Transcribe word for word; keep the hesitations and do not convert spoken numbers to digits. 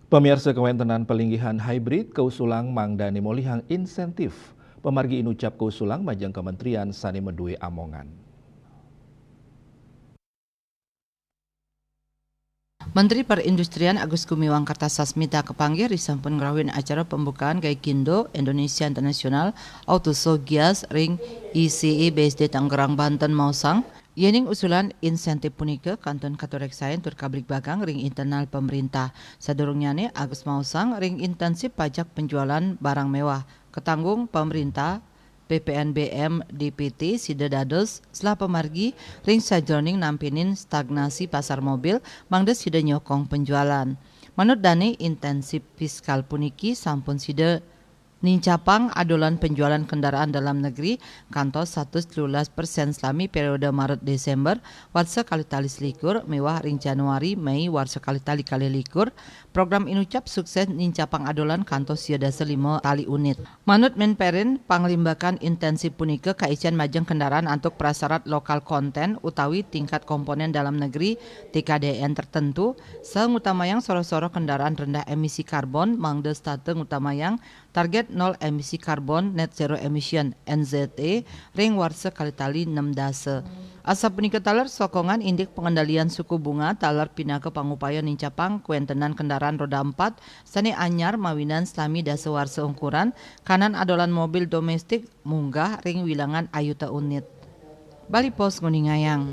Pamiarsa, kawéntenan palinggihan hybrid kausulang mangdané molihang inséntif. Pamargi inucap kausulang majeng kementerian sané madué amongan. Menteri Perindustrian Agus Gumiwang Kartasasmita kapanggih ri sampun ngrauhin acara pembukaan Gaikindo Indonesia International Auto Show Gias ring I C E B S D Tangerang, Banten, maosang, yéning usulan inséntif punika kantun katureksain tur kabligbagang ring internal pemerintah. Sadurungnyané, Agus maosang ring intensif pajak penjualan barang mewah katanggung pemerintah, P P N B M D P T sida dados, selah pamargi ring sajeroning nampinin stagnasi pasar mobil, mangda sida nyokong penjualan. Manut dané, intensif fiskal puniki sampun sida nincapang adolan penjualan kendaraan dalam negeri kantos satus telulas persen salami periode Maret Desember warsa kalih tali selikur miwah ring Januari Mei warsa kalih tali kalih likur. Program inucap sukses nincapang adolan kantos sia dasa lima tali unit. Manut Menperin, panglimbakan intensif punika kaicén majeng kendaraan antuk prasarat lokal konten utawi tingkat komponen dalam negeri, T K D N, tertentu, saha ngutamayang soroh-soroh kendaraan rendah emisi karbon, mangda setata ngutamayang target nol emisi karbon, net zero emission, N Z E, ring warsa kalih tali nem dasa. Asapunika taler sokongan indik pengendalian suku bunga taler pinaka pangupaya nincapang kawéntenan kendaraan roda empat sané anyar mawinan salami dasa warsa ungkuran, kanan adolan mobil domestik munggah ring wilangan ayuta unit. Bali Post nguningayang.